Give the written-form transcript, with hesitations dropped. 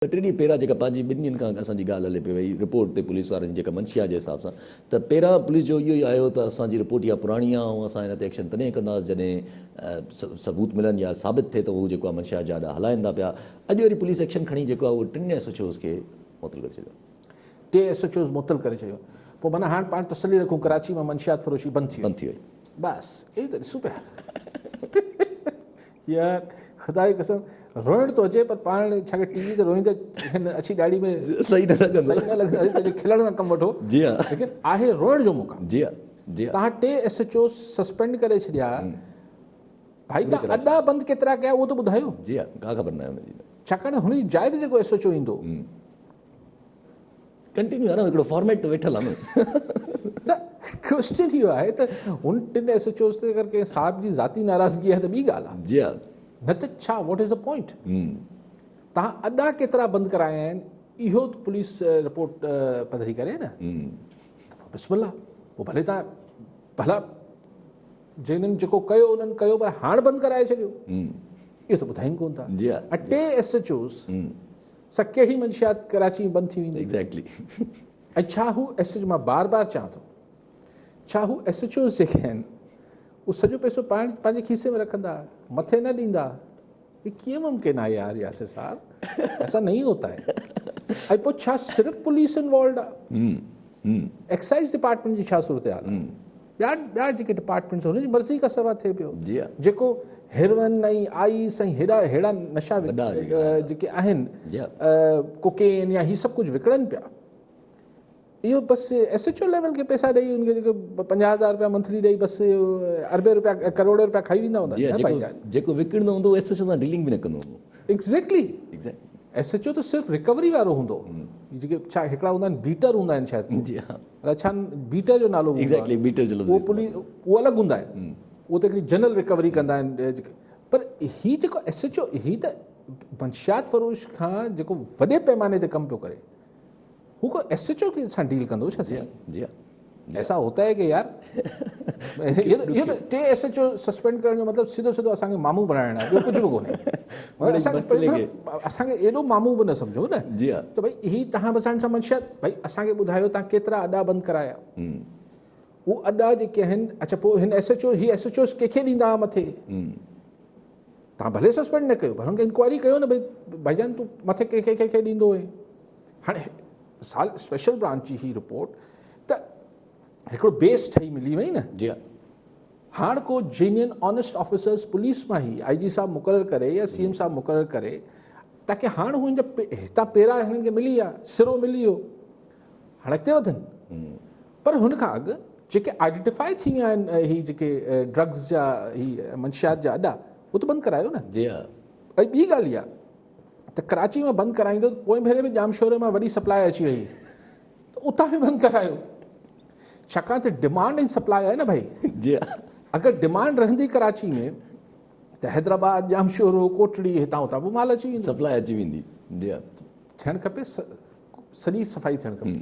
ٽي ڏينهن پهريان جيڪا پنهنجي ٻن ڏينهن کان اسان جي ڳالهه هلي پئي وئي رپورٽ تي پوليس وارن جي جيڪا منشيا جي حساب سان ته پهريان پوليس جو اهو ئي آيو ته اسان جي رپورٽ اها پراڻي آهي ۽ اسان هن تي ايڪشن تڏهن ڪنداسين جڏهن ثبوت ملن يا ثابت ٿئي ته هو جيڪو آهي منشيا جا اڏا هلائن ٿا پيا اڄ وري پوليس ايڪشن کڻي جيڪو آهي اهو ٽن ايس ايڇ اوز کي معطل ڪري ڇڏيو. ٽي ايس ايڇ اوز معطل ڪري ڇڏيو پوء معنيٰ هاڻ پاڻ تسلي رکون ڪراچي مان منشيات فروشي بند ٿي وئي. بند ٿي وئي. بس اهي ته ڏسون پيا. يار خدا جي قسم روئڻ ٿو اچي پر پاڻ ڇا ٽي وي تي روئيندي هن اڇي ڏاڙهي ۾ صحيح نه لڳندو صحيح نه لڳندو تڏهن کلڻ کان ڪم وٺو جي ها ليڪن آهي روئڻ جو مقام جي ها جي ها تهان T S H O suspend ڪري ڇڏيا ڀائي تهان اڏا بند ڪيترا ڪيا اهو ته ٻڌايو جي ها ڪا خبر ناهي هن جي ڇاڪاڻ ته هن جي جاء تي جيڪو ايس ايڇ او ايندو ڪنٽينيو آهي نه هڪڙو فارميٽ ته ويٺل آهي نه. ته ڪوئسچن اهو آهي ته هن ٽن ايس ايڇ اوز تي اگر ڪنهن صاحب جي ذاتي ناراضگي آهي ته ٻي ڳالهه آهي. جي ها. نه ته ڇا واٽ از the point. توهان اڏا ڪيترا بند ڪرايا آهن اهو ته پوليس رپورٽ پڌري ڪري نه. ته پوء بسم الله پوء ڀلي توهان ڀلا جنهن جيڪو ڪيو انهن ڪيو پر هاڻ بند ڪرائي ڇڏيو اهو ته ٻڌائين ڪونه ٿا. جي ها. ۽ ٽي ايس ايڇ اوز سا ڪهڙي منشيات ڪراچي ۾ بند ٿي ويندي؟ ايگزيڪٽلي. ۽ ڇا هو ايس ايڇ مان بار بار چوان ٿو ڇا هو ايس ايڇ اوز جيڪي آهن هو سڄو پئسو پاڻ پنهنجي کيسي ۾ رکندا مٿي نه ڏيندا هي ڪيئن ممڪن آهي يار ياسر صاحب ايسا نہیں ہوتا ہے ۽ پوء ڇا صرف پوليس انوالوڊ آهي ايڪسائز ڊپارٽمينٽ جي ڇا صورتحال آهي ٻيا ٻيا جيڪي ڊپارٽمينٽس هنن جي مرضي کان سوا ٿئي پيو جي جيڪو هيروئن ۽ آئس ۽ هيڏا هيڙا نشا جيڪي آهن ڪوڪين يا هي سڀ ڪجهه وڪڻن پيا اهو بس ايس ايڇ او ليول کي پئسا ڏئي ان کي جيڪو 50000 روپيا منٿلي ڏئي بس اربين روپيا ڪروڙين روپيا کائي ويندا هوندا جيڪو وڪڻندو هوندو ايس ايڇ او سان ڊيلنگ به نه ڪندو هوندو ايگزيڪٽلي ايس ايڇ او ته صرف رڪوري وارو هوندو جيڪي ڇا هڪڙا هوندا آهن بيٽر هوندا آهن شايد جي ها الائي ڇا بيٽر جو نالو هوندو ايگزيڪٽلي بيٽر جو لفظ اهو پوليس اهو الڳ هوندا آهن اهو ته هڪڙي جنرل رڪوري ڪندا آهن پر هي جيڪو ايس ايڇ او هي ته منشيات فروش کان جيڪو وڏي پيماني تي ڪم پيو ڪري هو ڪو ايس ايڇ او سان ڊيل ڪندو ڇا سائين؟ جي ها ايسا هوتا هي ڪي يار اهو ته T S H O suspend ڪرڻ جو مطلب سڌو سڌو اسان کي مامو بڻائڻ آهي ٻيو ڪجهه به ڪونهي اسان کي ايڏو مامو به نه سمجهو نه جي ها ته ڀئي هي تهان بس سان منشيات ڀئي اسان کي ٻڌايو تهان ڪيترا اڏا بند ڪرايا هو اڏا جيڪي آهن اڇا پوء هن ايس ايڇ او هي ايس ايڇ اوز ڪنهن کي ڏيندا مٿي تهان ڀلي سسپينڊ نه ڪيو پر هن کي انڪوائري ڪيو نه ڀئي ڀائيجان تون مٿي ڪنهن کي ڪنهن کي ڏيندو هئين هاڻي مثال اسپيشل برانچ جي هي رپورٽ ته هڪڙو بيس ٺهي ملي وئي نه جي ها هاڻ ڪو جينين آنيسٽ آفيسرز پوليس مان هي آئي جي صاحب مقرر ڪري يا سي ايم صاحب مقرر ڪري تاڪه هاڻ هو هن جا هتان پيرا هنن کي ملي ويا سرو ملي ويو هاڻ اڳتي وڌن پر هن کان اڳ جيڪي آئيڊنٽيفائي ٿي ويا آهن هي جيڪي ڊرگز جا هي منشيات جا اڏا هو ته بند ڪرايو نه جي ها ۽ ٻي ڳالهه اها ته ڪراچي مان بند ڪرائيندو ته پوئين ڀيري به ڄامشوري مان وڏي سپلاء اچي وئي ته اتان به بند ڪرايو ڇاڪاڻ ته ڊمانڊ ۽ سپلاء آهي نه ڀائي جي اگر ڊمانڊ رهندي ڪراچي ۾ ته حيدرآباد ڄامشورو ڪوٽڙي هتان هتان به مال اچي ويندو سپلاء اچي ويندي جي ٿيڻ کپي سڄي صفائي ٿيڻ کپي.